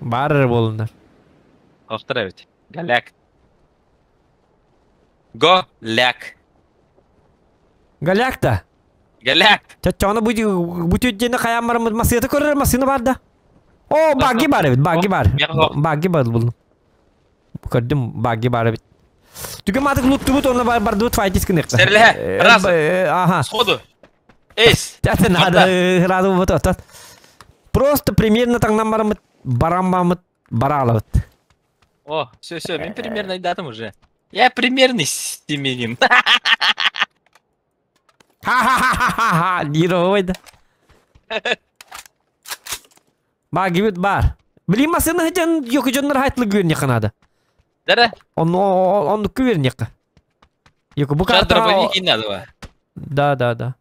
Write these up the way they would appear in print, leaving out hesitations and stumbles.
Баар эрэ буолуннар. Охтор эбит. Галяк. Го-ляк. Галяк да? Галяк. Чаччоҕуна бу бу түөддьэни хайаан бараммыт массыыната көрөр массыына бар да? О, багги бар эбит, багги бар. Багги бар булдум. Көрдүм, багги бар эбит. Түгэн маатык луттубут, онно бардыбыт файтис гыныахта. Серлэһэ, раз. Ага. Сходу. Эйс. Это надо, сразу вот это. Просто примерно таҥнан бараммыт, бараммамыт, бараалабыт. О, все, все, мен примерно датым уже. Я примерный семенин. Ха-ха-ха-ха-ха, диир да. Багибит бар. Блин, масына дьон йоку дьоннор хайтлы күөрнеххэ надо. Да-да. Оннук күөрнеххэ. Йоку бу Сейчас карта... дробовики надо. Да, да, да.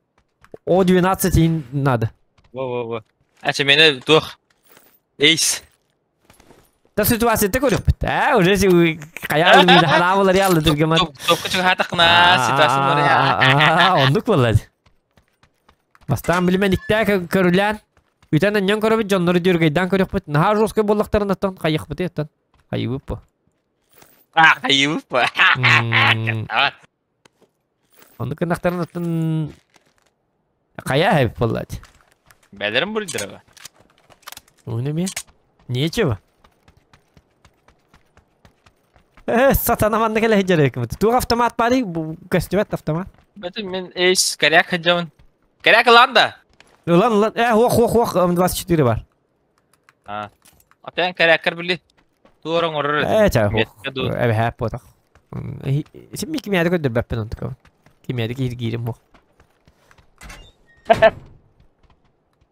О12 и надо. Во-во-во. А че мене туох. Эйс. Та ситуацията көрүөхпүт. Ээ, уже хайаан ханаабылар яллы түргемат. Топка чугаатахна ситуация бар. Оннук буолла. Бастаан билимэн иктээ көрүлээн үтэн анньан көрөбүт дьоннору дьүргэйдээн көрүөхпүт. Наһаа жесткай буоллахтарын оттон хайыахпытый оттон. Хайыбыт бу. А, хайыбыт бу. Оннук гынахтарын оттон хайа хайып буоллаат. Бэлэрин бурдырaba. Уну ми? Нечего. Э, сатана манна кэлэ сылдьар Туох автомат баарый? Көстүбэт автомат. Бэтим мен эйс коряк хаджамын. Коряк ылан да. Ылан ылан. Э, хуох хуох хуох М24 бар. А. Опять коряккар били. Туоран орор. Э, ча хуох. Эбэһээп буотах. Син ми кимиэдэ көрдөрбөппүн онтукабын. Кимиэдэ кииргиирим хуох.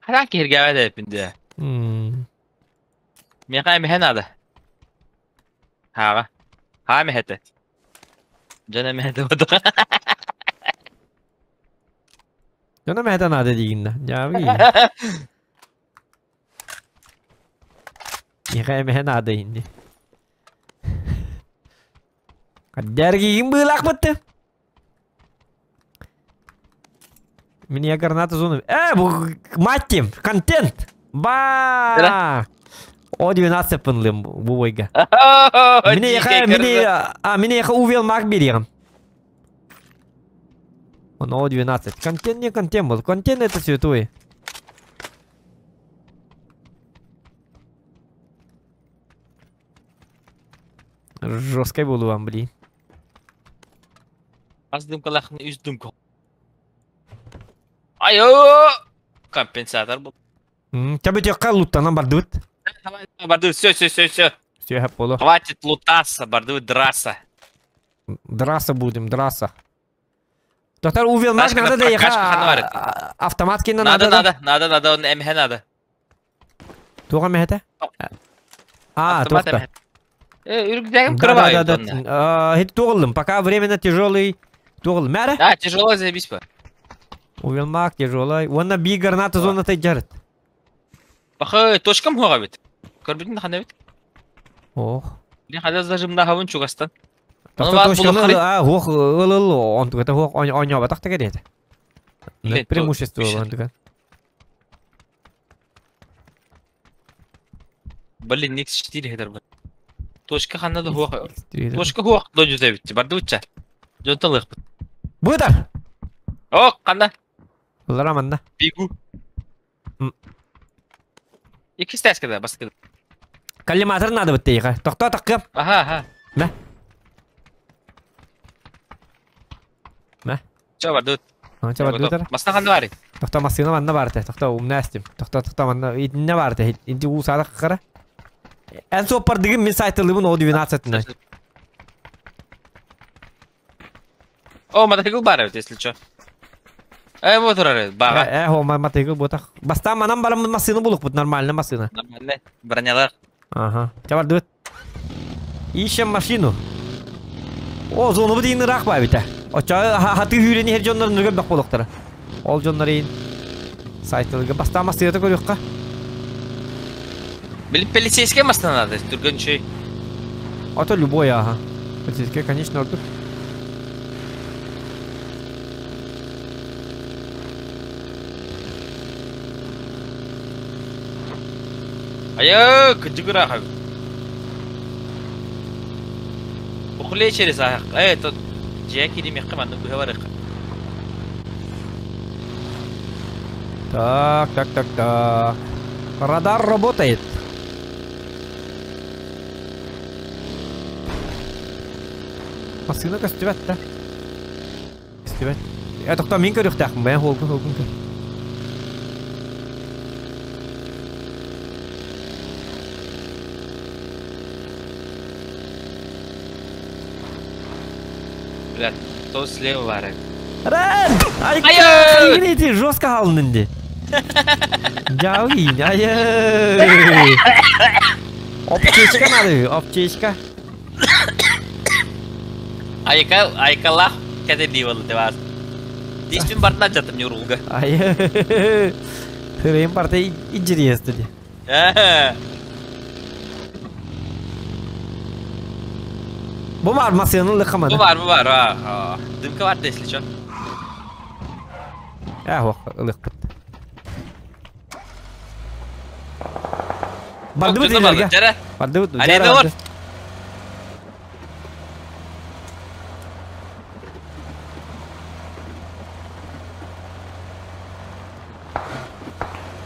Хараан киһиргээбэт эбиппин дии. Миэхэ эмиһэ наада. Хааҕа. Хаа эмиһэтэ. Дьон эмиһэтэ буолуо. Дьон эмиһэтэ наада диигин да. Дьаабы Миэхэ эмиһэ наада инди. Дәргиигин быылаахпытты. Мне граната зону. Э, мать им, контент! Ба! О 12 пынлым бу бойга. Мини яха, мини, а, мини яха увел маг берем. Он О 12. Контент не контент был. Контент это святой. Жесткой буду вам, блин. Хас дымкалаахын үс дымка. Айо! Компенсатор был. Табытекка луттанан бардыбыт. Давай, барды, все, все, все, все. Все, боло. Хватит лутаться, барды, драться. Драться будем, драться. Доктор увел наш надо да яха автомат кино надо. Надо, надо, надо, он МХ надо. Туга мехете? А, туохта. Үргдәгем кырбай. Да, да, да. Хит туғылым. Пока временно тяжелый. Туғылым. Мәре? Да, тяжелый заебись по. Увелмак тяжелый. Уонна би граната зона тайджарыт. Бахы, точкам хуга бит. Көрбүтүн хана бит. Ох. Мен хада зажимна хавын чугастан. Точканы а, хуох ылыл, он тугата хуох оньобатах тегерет. Преимущество он тугат. Блин, X4 хедер бар. Точка ханна да хуох. Точка хуох дожу битти. Барды уча. Жонтон лыхпыт. Быдар! О, ханна. Ылара манна. Бигу. Икки стаскада баскы. Коллиматор надо бытты иха. Тохто таққым. Ага, ага. Мә. Мә. Чо барды. Чо барды утар. Масна ханна бар. Тохто массына манна бар те. Тохто умна астим. Тохто тохто манна итинне бар те. Инти уу садак кара. Эн соппар дигин мин сайтылыбын о 12 О, мотоцикл бар если чё. Э, вот турар, бага. Э, хо, мотоцикл ботах. Баста манам барам массына булук бут нормально массына. Нормально. Бронялар. Ага. Чабар дует. Ищем машину. О, зону бу дейін ыраах баа бите. Оча хаты хүүрени хер дьоннор ныргын бак болуктара. Ол дьоннор ейін сайтылыга баста массыната көрүөххэ. Блин, полицейская массына надо, түргөн чөй. Ото любой, ага. Полицейская, конечно, ордук. Айа, кыдьыгыраах эбит. Ухлей через аах. Э, то дьиэ кииримиэххэ маннык быһа барыахха. Так, так, так, так. Радар работает. Массыына көстүбэт да. Көстүбэт. Э, тоқтоо, мин көрүөхтээхпин, бэйэм холгун холгун көр. Блядь, то слева баар эбит. Рен! Ай, Айыы! эти жестко хаалынын ди. Дьаабы айыы! Аптечка надо, аптечка. Айка, айкалаах кэтэлии буолла дебаас. Тииспин барытын алдьаттым ньуруулга. Айыы! Хырайым барта интересно ди. Бу бар массыыны Бу ылыхха бар, бу бар. А, Дымка бар да, если чё. Э, ох, ылыхпыт. Бардыбыт Дьоно илэргэ. барды, дьэрэ. Бардыбыт. Арена дьэрэ бар. барды.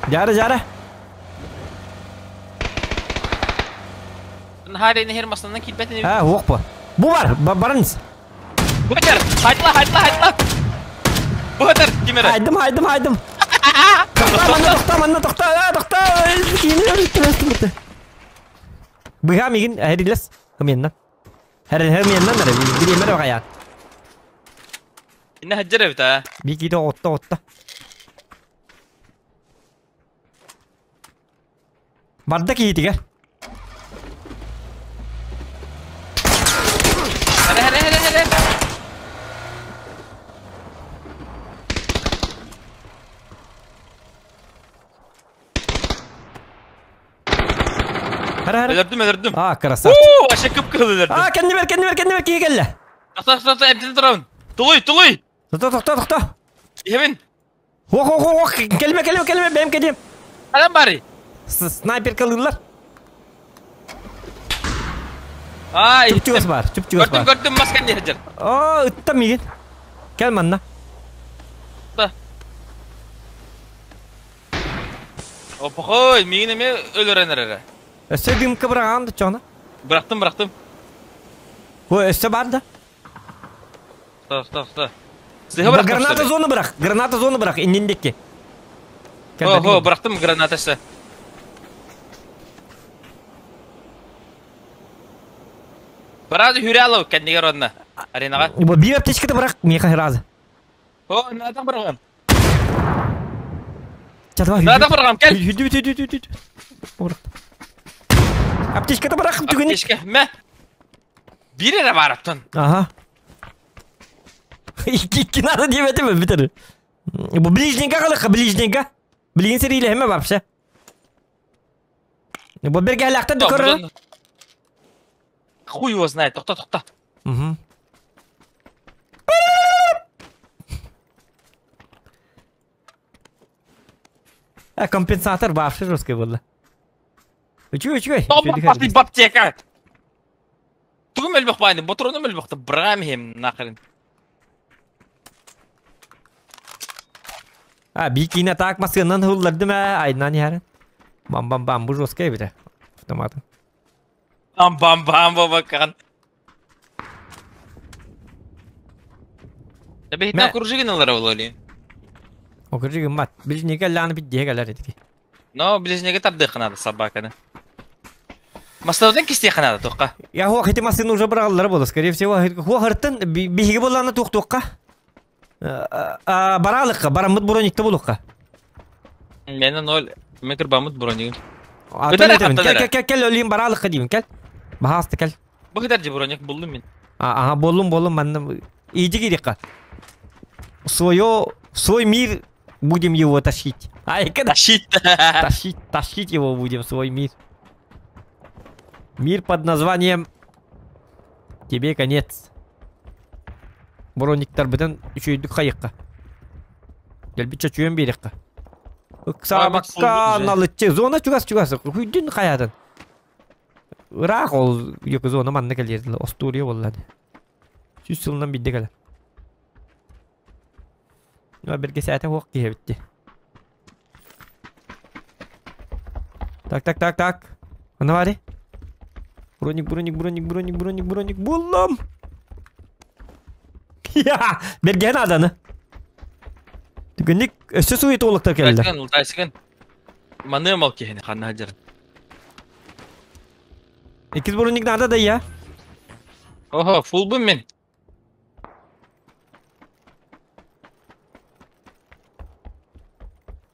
Дьара, дьара. Харин иһэр массыынанан киирбэтин эбит. А, уох бу. Бу бар, барыңыз. Бу Хайтла, хайтла, хайтла. Бу ким эрэ? Хайдым, хайдым, хайдым. Тохта, манна тохта, манна тохта, а, тохта. Быга мигин эрилес. Хыменна. Хэр хэмиэннэн эрэ, бириэмэр баҕайаан. Инне хаджар эбит аа. Бикиде отта отта. Барда киһитигэр. Хэ хэ хэ хэ хэ. Хара хара. Өлөрдүм, өлөрдүм. А, красавчик. Уу, вообще кып-кызыл өлөрдүм. А, кэннибэр, кэннибэр, кэннибэр киһи кэллэ. Тохто, тохто, тохто, эмтэнэ турабын. Тулуй, тулуй. Тохто, тохто, тохто. Иһэбин. Ох, ох, ох, кэлимэ, кэлимэ, кэлимэ, бэйэм кэлиэм. Ханан баарый? Снайперкалыыллар. Аа, Чуп-чугас иһиттим. баар, чуп-чугас Көрдүм, баар. көрдүм, мас кэннэ сылдьар. Оо, ытта миигин. Кэл манна. Та. Опохой, миигин эмиэ өлөрөн эрэрэ. Өссө дымка быраҕаҕын да чоҕуна. Бырахтым, бырахтым. Ой, өссө баар да. Стоп, стоп, стоп. Сыһа бырахтым, Граната что ли? зону бырах, граната зону бырах, иннин диэки. Хо, хо, бырахтым граната өссө. Бараады хүрэ алау кэннигэр онно. Аренаҕа. Бу биир аптечката бырах, миэхэ сразу. О, наадах быраҕам. Ча, давай, Наадах быраҕам, кэл. Хүдү, хүдү, хүдү, хүдү. Бырах. Аптечката бырах, түгэни. Аптечка, мэ. Биир эрэ баар оттон. Ага. Икки икки надо диэбэтим бүтэр. Бу ближненько халыкка, ближненько. Билигин сэриилэһимэ вообще. Бу бэргэһэлээхтэр да көрөр. Хуй его знает, тохто, тохто. Угу. А компенсатор вообще жесткий был. Үчүгэй, үчүгэй. Тоҕо баптека. Тугум элбэх баайны, ботуруонум элбэх быраам иһим нахрен. А, бикине так массыынан хуллардым ээ, айнан иһэрин. Бам-бам-бам, бу жесткий эбит автоматом. Бам-бам-бам бабакан. Бэһитинэн кружигин ылара буолуо Окружигин мат. Ближнеге лааны биддиэ кэлэр этики. Но ближнеге тардыахха наада собаканы. Массыынатын кистиэххэ наада туохха. Я хуох ити массыына уже быраҕаллара буолла. Скорее всего, хуох ыртын биһиги буоллаана туох-туохха. Бараалыкка, бараммыт броникта булукка. Мэнэ ноль метр баммыт бронигын. Кел, кел, кел, өлүүм бараалыкка диибин, кел. Баһааста кел. Бу кытар же броник буллум мин. Ага, боллум, боллум, манна. Иди киирикка. Свое, свой мир будем его тащить. Ай, когда? Тащить. Тащить, тащить его будем, свой мир. Мир под названием Тебе конец. Брониктар бытын үчүйдүк хайыкка. Дэлби чөчүйөн биэриэххэ. Ыксаабакка налыччы. Зона чугас-чугас. Хүйдүн хайатын. Ыраах ол юка зона манна кэлиэр остуоруйа буолла. Сүүс сылынан биирдэ кэлэр. Ну, бирге сээтэ хуох киһи эбитти. Так, так, так, так. Аны баары. Броник, броник, броник, броник, броник, броник. Буллум! Я! Берген аданы. Түгэнник өссө суйт олуктар келлер. Тайсыгын, тайсыгын. Маныам ол киһини ханна сылдьарын. Иккис броник надо да я. Ого, фулбун мин.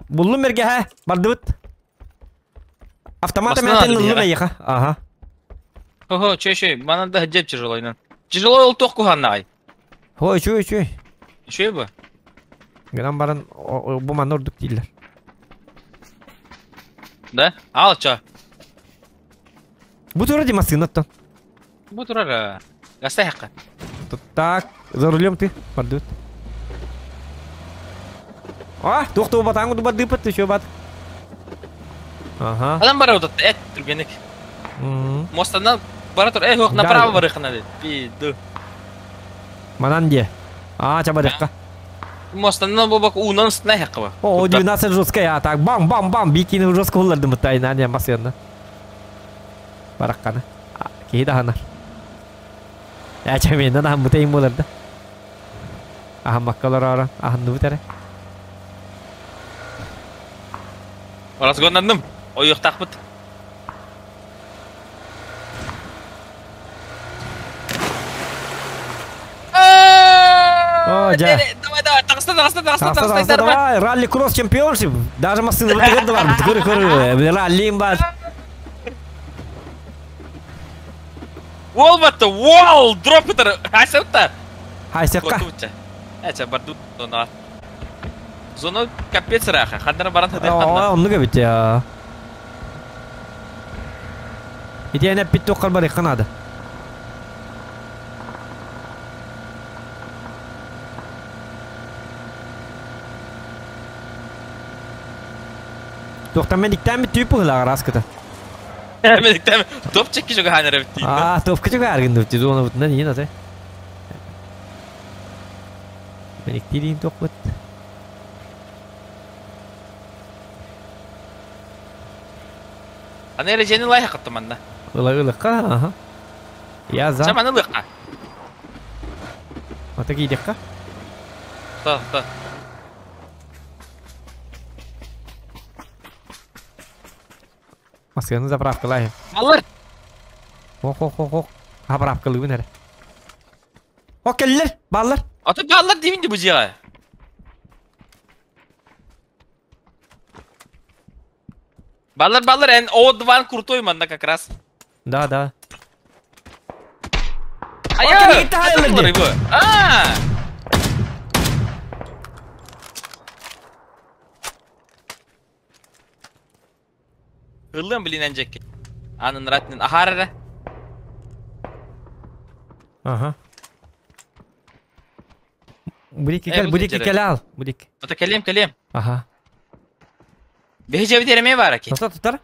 Буллум эргэһэ, бардыбыт. Автомат Басынан эмээтин ады ыллым биһиэхэ. эйиэхэ. Аха. Ого, чөй чөй, манан да дьэп тяжелойнан. Тяжелой ол туох куһааннаҕай? Ой, үчүгэй, үчүгэй. Үчүгэй бу. Гынан баран бу манна ордук дииллэр. Да? Ал чо. Бу турар ди массыынаттан. Бу турар. Гастай хакка. Так, за рулем ты, бардыбыт. А, туох туох батаан курдук бардыыппыт, еще бат. Ага. Адам бара утат, эт түргенник. Мостанан бара тур, эх, направо барыхына дед. Пиду. Манан дие. А, чабадыкка. Мостанан бу бак уунан устуна хакка ба. О, 12 жесткая, а так бам-бам-бам, бикини жестко уллардым бытайна, не масыянна. Баракканы. Киһи даһанар. Ячаменнан аһаммыта им буолар да. Аһаммакка олороору аһынныбыт эрэ. Разгоннанным. Ойуохтаахпыт. О, дьэ. Давай, давай, таҕыста, таҕыста, таҕыста, Таҕыста, таҕыста, таҕыста, давай. давай. Ралли-кросс чемпионшип. Даже массыынабыт да бар. Көр, көр, раллиим бар. Уол батта, уол, дроп ытар. Хайсапта. Хайсакка. Куотубутча. Эчэ, барду зона. Зона капец ыраха. Ханнара баран хадыр ханна. Оннук эбит я. Ити эппит туоххар барыахха наада. Туохтан мен диктаан бүттүү пыһылааҕар аскыта. Мен диктаан топ чекки жога ханара бүттүү. Аа, топка чуга аргын дупти зона бутунан иин ате. Мен иктириин тохпут. Аны эрежени лайха каттым манна. Ыла ылыкка, аха. Я за. Чаманы лыкка. Ата киидекка. Та, та. Масканы заправкалай. Алар. Ох, ох, ох, ох. Заправкалыбын эрэ. О, келлер, баллар. Ата баллар деймин бу жига. Баллар, баллар, эн О2 крутой манна как раз. Да, да. А я! А! Ыллым блин анжекке. Анын ратнын ахарара. Ага. Бурики кел, бурики кел ал. Бурик. Ата келем, келем. Ага. Бехже битереме бар аки. Тутар, тутар.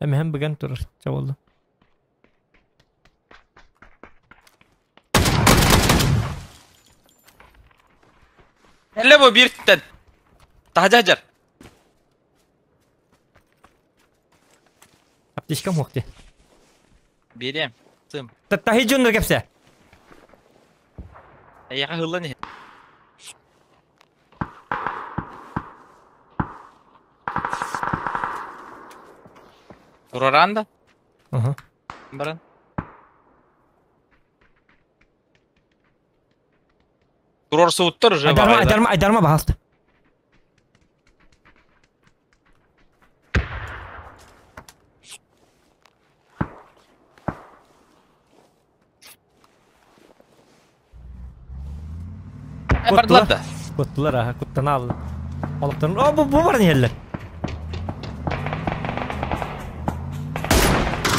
Эмэһэн быган турар, чабылды. Эле бу бирттен. Тахажажар. Аптечкам хуакти. Берем. Тым. Тахи жоннор кепсе. Аяга хыллан. Тураранда? Ага. Баран. Турар суыттар уже. Айдарма, айдарма, айдарма баһалта. Бардылар да. Куттулар, аха, куттан алды. Олықтарын, о, бу бар нелер.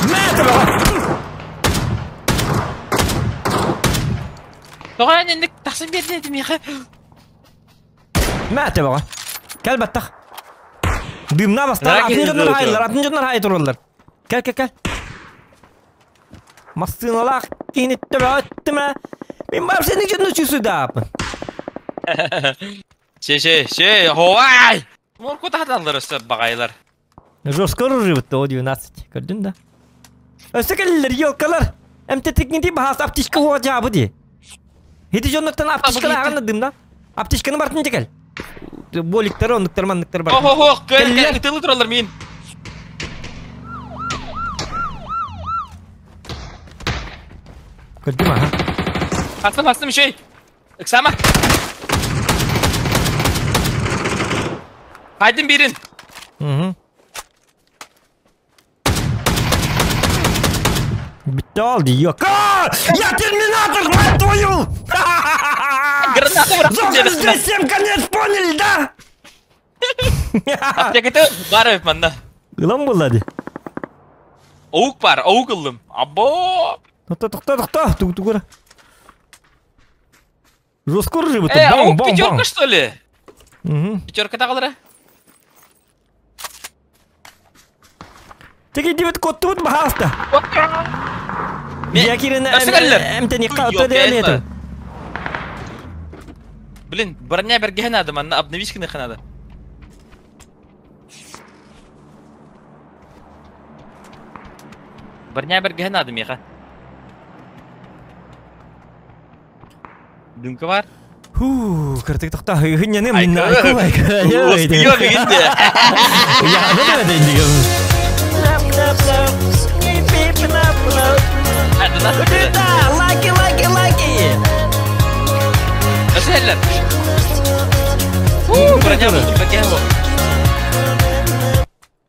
Мә, Тоҕо эн инник тахсан биэрдин этим миэхэ? Мэ төбөҕө. Кэл баттах. Дымна бастаан атын дьоннор хаайыллар, атын дьоннор хаайы тураллар. Кэл, кэл, кэл. Массыыналаах киһини төбөҕө өттүм ээ. Мин баар сени дьонну чусудаапын. Че, че, че, хоай! Морку таһаталлар өссө баҕайылар. Жестко оружие о 12. Көрдүн да? Өссө кэллилэр, елкалар. МТ-тикнити баһаас аптечка уоҕа дьаабы дии. Ити дьоннортон аптечканы аҕан дым да. Аптечканы бартын кэл. Боликтары, оннуктары, манныктары бар. Охо-хо, кэл, кэл, ытылы тураллар мин. Көрдүм аха. Хастым, хастым еще. Ыксама. Хайдым бирин. Угу. Bitti oldu. Yok. Aa! Я терминатор, мать твою! Гранату бырахтым Зоха здесь всем конец, поняли, да? Аптеката бар эбит манна. Ылан буолла дии. Оук бар, оук ыллым. Або! Тохто, тохто, тохто. Тугу тугура. Жестко оружие Э, бам, оук бам, пятерка бам. что ли? Угу. Пятерка таҕалара. Теги дибит коттубут баһааста. Я кирен Өссө кэллэр. эмтени Ёлка, катта это. это. Блин, броня бэргэһэ надо, манна обновить гыныха надо. Броня бэргэһэ надо миэхэ. Дымка бар. Ху, кыртык тохта хыһынньаны Айка. минна айку айку. Успеем игинде. Я не дендигем. Лайки, лайки, лайки. Өссө кэллэр. Ху, броня булдум, бэргэһэ бу.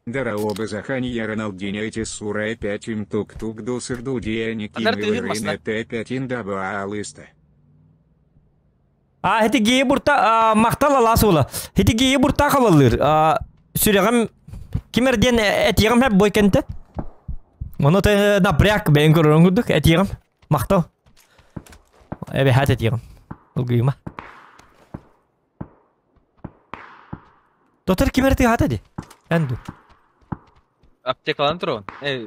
Дараоба Захания Роналдиньо Сура 5 им тук-тук дусырду Дианики Андар тыгыр масна. Т5 индаба алыста. А, эти геи бурта мактал алас ула. Эти геи бурта хавалыр. Сүрәгем кимерден этигем хәп бой кенте. Моны те напряг бәйн көрөрөн күрдүк этигем. Мактал. Эбе хат этигем. Улгыйма. Дотор кимерти хат эди. Энду. Аптекалан турон. Э,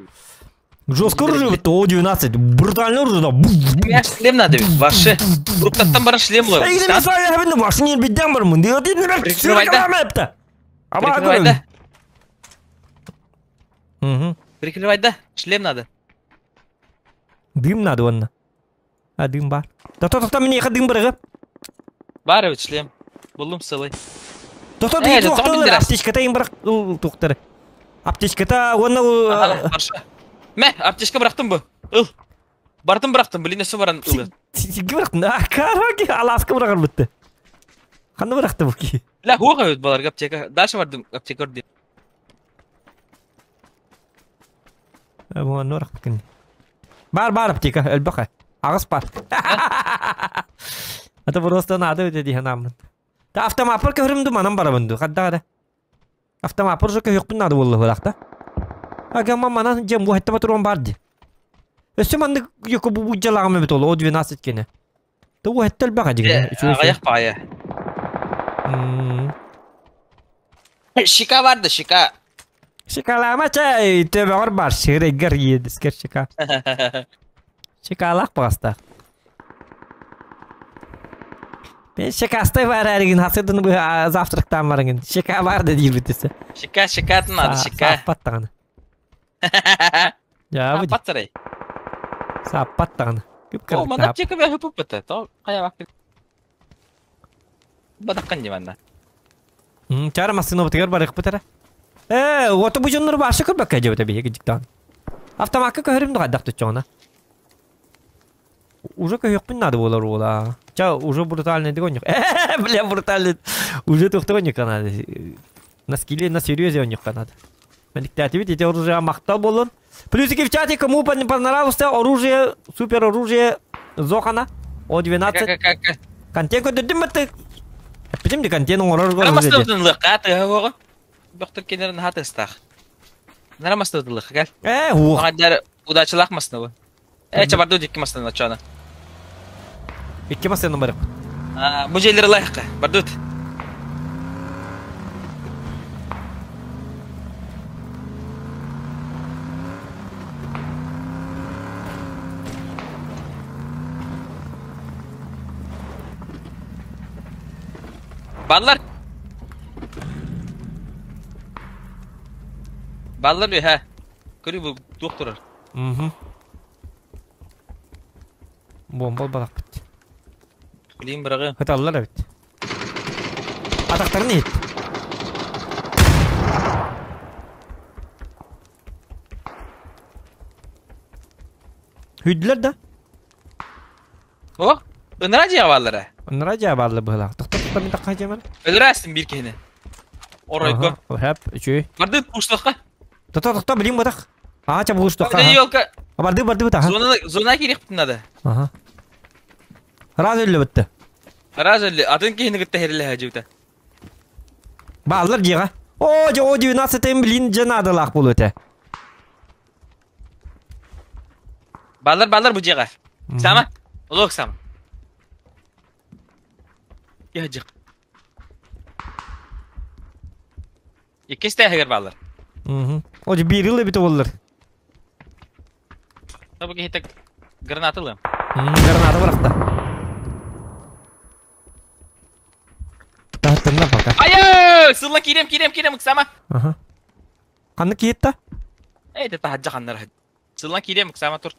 Жестко оружие то 12. Брутально оружие да. Меня шлем надо ведь, вообще. Руктаттан бара шлем ловит. Эй, не знаю, я бин башын бидден бар мын. Диот не Прикрывай, да. Аба Прикрывай, да. Угу. Прикрывай, да. Шлем надо. Дым надо онна. А дым бар. Да то то мне дым бар. Бар ведь шлем. Булдум сылый. То то Э, дым это тукталар тоқ аптечката им бар туктар. Аптечката онна Ага, хорошо. Мә, аптечка бырахтым бу. Ыл. Бартым бырахтым, блин, өсө баран ылы. Ким бырактын? А, караки аласка бырагар битти. Кандай быракты бу ки? Ля, хуга өт баларга аптека. Дальше бардым аптека көрдүм. Бу норак кин. Бар бар аптека, өлбөкө. Агыс бар. Это просто надо өтө диһен амын. Та автомапыр көрүмдү манан барабынду. Кадда да. Автомапыр жо көйөкпүн надо болду булакта. Ага манан жем бу хетте батырон барды. Өссө манды йоко бу бу жалагым бит ол О12 кене. Та бу хеттел бага деген. Аяк бая. Шика барды, шика. Шикалама чай төбөгөр бар ширегер едискер шика. Шикалак баста. Мен шикастай бар әрген хасырдын бу завтрактан баргын. Шика бар да дейт битесе. Шика, шика надо, шика. Саппаттаган. Я бу. Паттарай. Саппаттаган. Күп О, манда кырдык. аптека бә хөпүп бит. То кая бак. Бадаккан диманда. Чара масына бутыгар барык бутара. Э, ото бу жоннор башы көрбөккө жебет бии жиктан. Автоматка көрүм да кадак түчөна. Уже көйөкпүн надо болар ола. Ча уже брутальный деген жок. Э, бля, брутальный. Уже токтогон жок надо. На скилле, на серьезе он надо. Мен эти оружие мактал болон. Плюсики в чате, кому не понравился оружие, супер оружие Зохана О12. Контент көтөрдүм бітті. Эппитим де контент оңорор Нарамастыдын лыка тыга Доктор кенерин хатыстах. Нарамастыдын лыка кел. Э, ух. Ага удачалах масны бу. Э, чабарду дикки масны начана. Икки массыына барыппыт. Бу дьиэлэр ылайыққа. Бардыт. Баллар. Баллар үһэ. Көрүү бу туох турар. Угу. Бомба барахпыт. Билин быраҕы. Хыталлар эбит. Атахтарын иһит. Hүйдүлэр да? О, ынара дьиэ бааллара. Ынара дьиэ бааллар быһылаах. Тохтор мин тахха дьиэмэр. Өлөрөөстүн биир киһини. Оройго. Хэп, үчүгэй. Барды пуштахха. Тохто, тохто, билин батах. Аа, ча бугуштахха. Елка. Барды, барды бытах. Зона, зона кириэхпитин надо. Аха. Раз өллө бытты. Раз өллө. Атын киһини кытта хэрилэһэ дьиэбитэ. Бааллар дьиэҕэ. Оо, дьэ, о, 19 блин, дьэ наадалаах буолуо этэ. Баллар, баллар бу дьиэҕэ. Сама. Олох сама. Яжык. Иккис тээһигэр бааллар. О, дьэ, биир ыл эбитэ буоллар. Табы киһитэ граната ылыам. Граната бырахта. Таһыттанна пока. Айы! Сылла киирем, киирем, киирем, ыксама. Аха. Ханна киһитта? Эй, это таһаджа ханнар. Сыллан киирем, ыксама тур.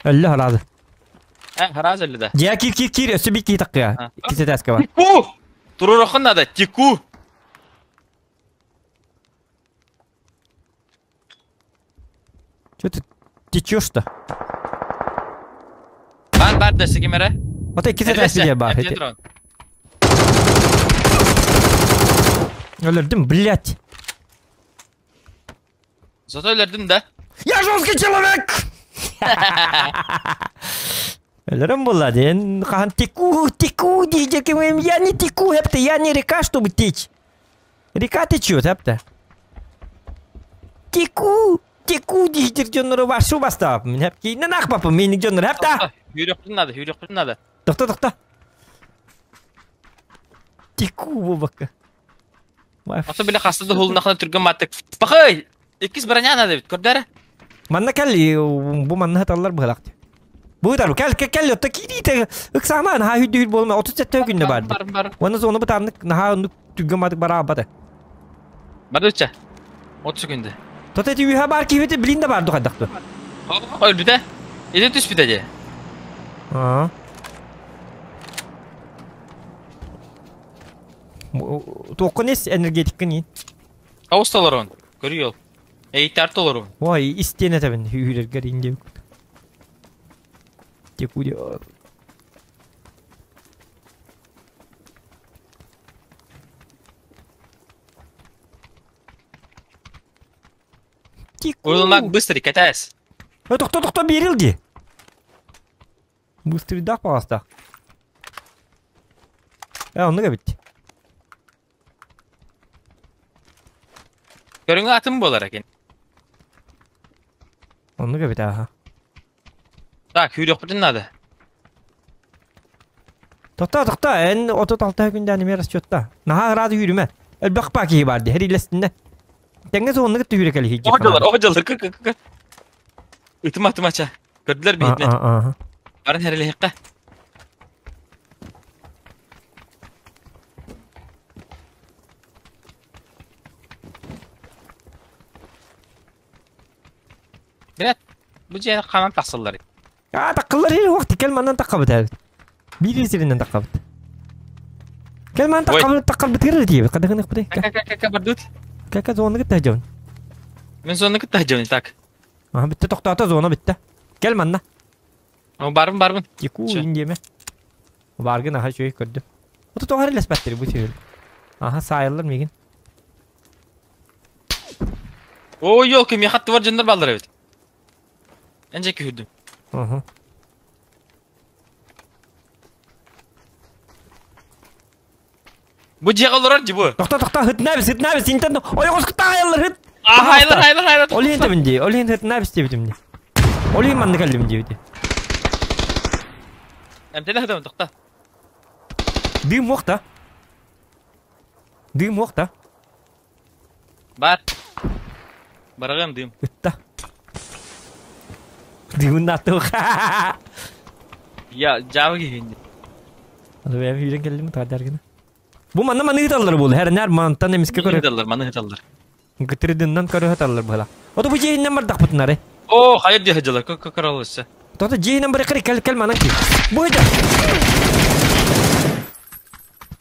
Өллө хараазы. Э, харааз өллө да. Дьэ, киир, киир, киир, өссө биир киһи таххыа. Иккис этээскэ бар. Теку! Туруороххун надо, теку! Че ты течешь-то? Бар, бар, да, ким эрэ. Ото иккис этээскэ дьэ бар. Өлөрдүм, блядь. Зато өлөрдүм да. Я жесткий человек! Өлөрөм буолла диэн хаһан теку, теку диэжеким я не теку, хэпте, я не река, чтобы течь. Река течет, хэпте. Теку, теку диэждер дьоннору вашу бастаап. Мин хэп кейинен ахпапым, мени дьоннору хэпта. Хүрөхпүн надо, хүрөхпүн надо. Тохто, тохто. Теку буолбакка. Ото бile хаста да хулнахына түргэн маттык. Пахай! Иккис броня надо бит, көрдөрө. Манна кэл, бу манна хаталлар быһалак. Бу тару кэл кэл кэл отто киирите ыксаама наһаа хүддү болма 37 күндө барды. Бар бар. Уонна зону бытааннык наһаа оннук түргэн маттык бараабата. Бардыча. 30 күндө. Тото эти үһэ бар киһити билин да бар духайдахту. Өлбүтэ. Иди түспүтэ дии. Аа. Туоххун ис энергетиккин иин. Аус толорун. Көрүй ол. Эйттар толорун. Ой, истиэн этэбин үүрэргэр иин диэбит. Текуди. Теку. Уйланак быстрый, катаясь. Тохто, тохто, берил ди. Быстрый дах паҕастаах. Э, оннук эбит. Көрүҥэ атын буолар экен. Оннук эбит ааха. Так, күүрүөхпүтүн надо. Тохто, тохто, эн 36 күндэ анимер расчетта. Наһаа ыраады үүрүмэ. Элбэх паа киһи бар ди, хэрилэстиннэ. Тэҥҥэ суоннук түүрэ кэлиһи. Оҕо оҕо дьаллар, кы кы кы. Ытыма ытымача. Көрдүлэр биһитинэ. Баран хэрилэһиэххэ. Билет, бу дьиэни ханан тахсаллар? Аа, таққылар ир уақыт кел манан таққабыт әлі. Биир сиринен таққабыт. Кел манан таққабыт таққабыт кирер диэбит. Қадағын ықпыт. Ка-ка-ка бардут. Ка-ка зонны кытта жон. Мен зонны кытта жон, так. Аха, битте тоқтата зона битте. Кел манна. О, барбын, барбын. Теку индеме. Баргын аха чөй көрдүм. Ото тоғар элеспәттер бу сүйөл. Аха, сайылар мигин. О, ёлки, мен хатты бар жондар балдар эбит. Энже күрдүм. Аха. Бу дьиэҕэ олорор дии бу. Тохто, тохто, хыт набис, хыт набис, синтен ойоҕос кытта айаллар хыт. Хайлар, хайлар, хайлар. Ол иһин тэбин дии, ол иһин хытына бистебитим дии. Ол иһин манна кэллим диэбити. Эмтene хытым тохта. Дым уохта. Дым уохта. Бар. Барагым дым. Ытта. Дымын аттык. Я жабы киһин. Аны бэйэм сүүрэн кэллим тадаргына. Бу манна маны ыыталлар буолу. Хэр нэр мантан эмискэ Маны көрө. ыыталлар, маны ыыталлар. Гытырдыннан көрө хаталлар буола. Ото бу дьиэһиннэн бардахпытынары. О, хайыр дии сылдьаллар, кө-кө-көрөлөссө. Тото дьиэһинэн барыккар кэл кэл манан ки. Бу это.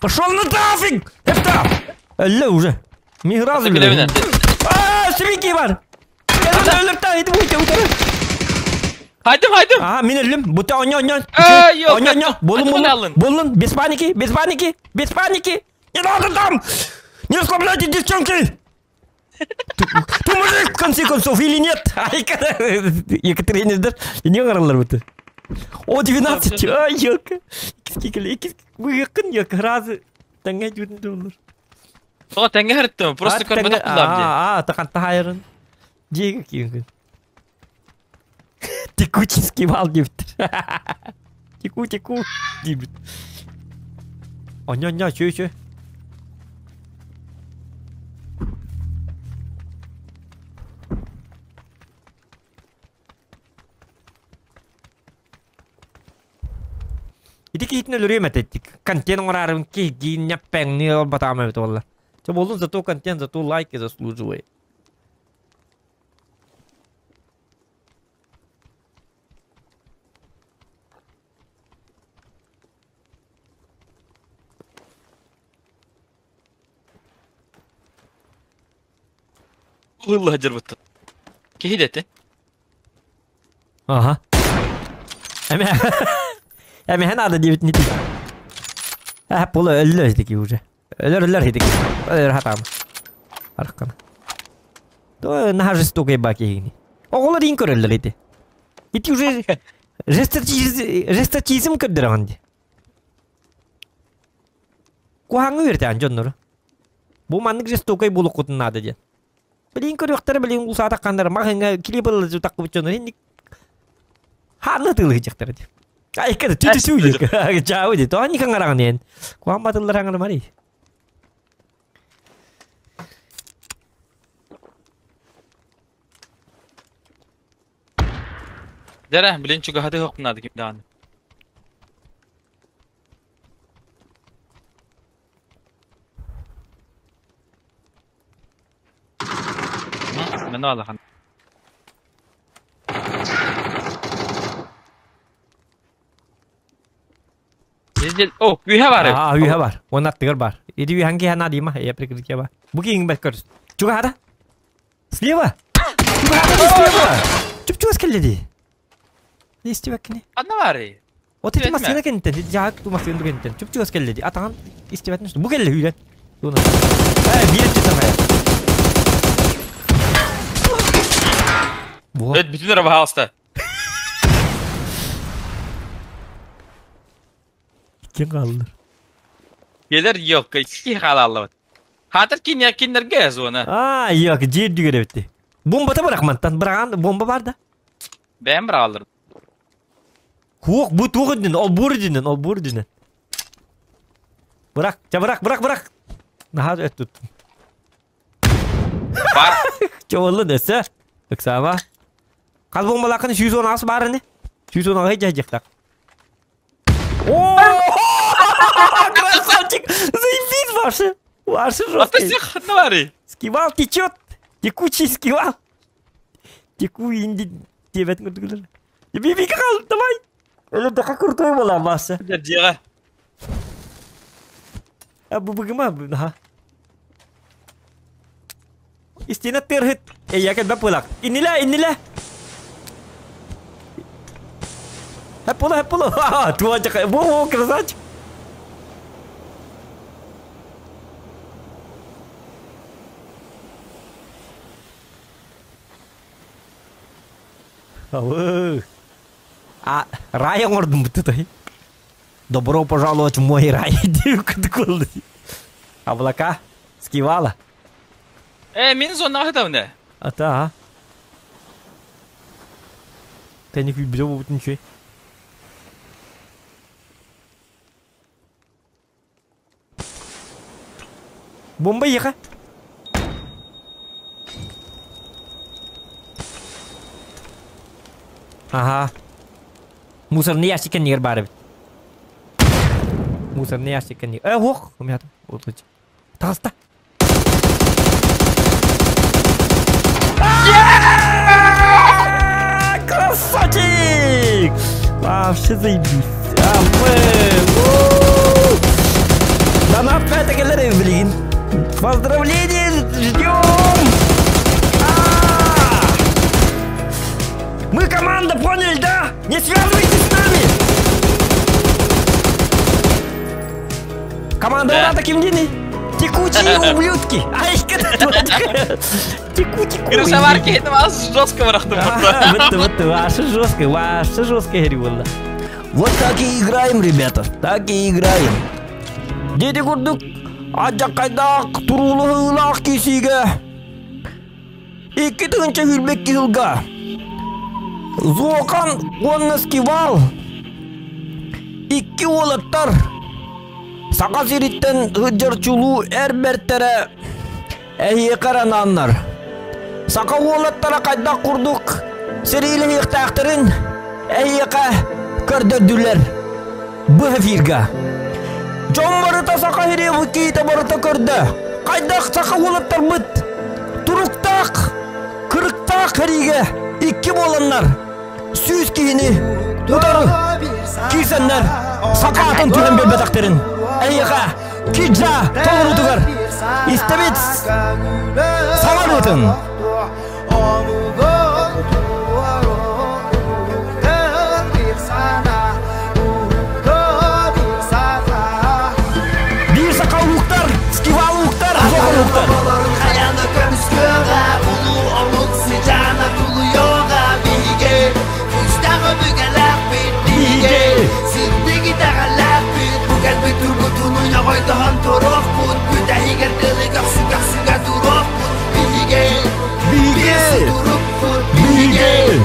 Пошел на нафиг! Это! Өллө уже. Мигразы Билебин. А, сибики бар. Өлөр та ити бу утары. Хайдым, хайдым. А, мин өллүм. Бута оня оня. Эй, yok. Оня оня. Болун Hadi болун. alın. Болун без паники, без паники, без паники. Не надо там! Не расслабляйте девчонки! Ты, ты мужик, в конце концов, или нет? Ай, Екатерина, не қаралар бұты. О, 12, ай, елка. Икс, выхын, як разы. Таңа жүрінде олар. Тоға тәңге хәреттім, просто көрмедік құлам де. А, тақанта хайырын. Жеге күйін. Текуческий вал депті. Теку, теку, дейбіт. Оня, оня, чө, чө. Ити киһитин өлөрүөм этэ контент оҥораарыбын киһигиин ньэппэҥни ылбатаҕым эбит буолла. Чэ буоллун зато контент, зато лайки заслуживает. Ылла жырбытты. Киһи дете. Аха. Эме Эме хан ада диэбит нити. Ә була өллө дики уже. Өлөр өлөр дики. Өлөр хатам. Аркан. То на жестокой баки гини. Оголор ин көрөллөр ити. Ити уже жесточизм жесточизм көрдөрөгөн. Куһаҥҥа үөрэтэн дьоннору. Бу маннык жестокой булуккутун наада диэн. Билин көрүөхтэрэ билин улсаатахханнара маҕыҥҥа клип ылла таккыбыт дьоннор инник хаанна тыылыһыдьахтара дии. Ай кэдэ түтү сүүлүк. Чаау ди. Тоҕо никан араҕын иэн. Куһаан батыллар аҥарымарый. Дәрә, билин чугахаты хоқнады ким дааны. Мен алахан. Издел, о, үйе бар. Аа, үйэ бар. Онун аттыгар бар. Иди үйһэн киһи наадыйма, я прикрытие бар. Бу киһиҥ бэт көрүс. Чугаһата. Слева. Чугаһата слева. Чуп-чугас кэллэ дии. Не истибэккини. Анна бар. Вот эти Истибэтимэ. массыына кэнниттэн, дьаһак ту массыына кэнниттэн. Чуп-чугас кэллэ дии. Атаҕын истибэтин бу кэллэ үүрэн. Туна. Э, биир өттүттэн хайа. Бу. Өт бүтүн ара баһаалыста. Ким қалдыр? Келер yok, ики халаллабыт. Хатыр кинер кинерге зона. А, yok, жер дүгеребитти. Бомба та бырахмантан, быраган бомба бар да. Бәм бір алыр. Хуок, бу туох дин, ол бур динен, ол бур динен. Бырак, ча бырак, бырак, бырак. Наһаа өт туттум. Бар. Чооллун өссө. Ыксаама. Хас бомбалаакын 110 бар ини. 110 жайжыктак. О! Красавчик! Заебись, ваши! Ваши Ата жесткие. сен хатна бар. Скивал течет! Текучий скивал! Теку инди тебет көрдүгүлөр. Биби кал, давай! Эле да крутой была масса. Жега. А бу бугума, ха. Истина терхит. Э, я кэлбэ пулак. Иннилэ, иннилэ! Хэппула, хэппула! Ха, туа жака. Во, во, красавчик! Алло. А, рай оҥордум бутутай. Добро пожаловать в мой рай. Облака скивала. Э, мин зонаҕа сытабын ээ. Ата, а. Тэни күйбүтэ буолбутун үчүгэй. Бомба еха. Ага. Мусорный ящик кэннигэр баар эбит. Мусорный ящик кэннигэр. Э, ох, умятым. Таҕыста. Красавчик! Вообще заебись. А мы... Донат это кэлэр, блин. Поздравления, ждем! Мы команда, поняли, да? Не связывайтесь с нами! Команда да. таким день. Текучие ублюдки! Ай, Текучие. Крышаварки, это вас жестко вырахтым. Вот, вот, ваше жестко, ваше жестко, говорю. Вот так и играем, ребята, так и играем. Деди курдук, адьакайдаах туруулуһуулаах кисигэ. 2022 сылга. Зуокан уонна Скивал. Икки уолаттар. Саха сириттэн сылдьар чулуу эр бэртэрэ эһиэхэ анааннар. Саха уолаттара хайдах курдук сэриилэһиэхтээхтэрин эһиэхэ көрдөрдүлэр. Бу эфирга. Дьон барыта саха сири киһитэ барыта көрдө. Хайдах саха уолаттарбыт туруктаах, кырыктаах сэриигэ икки буоланнар 100 киһини утары киирсэннэр саха атын түһэн биэрбэтэхтэрин эйиэхэ киджа толоруутугар истэбит саҥарыытын. Биир саха ууктар, скивал ууктар, зохон ууктар. Биге! Биге!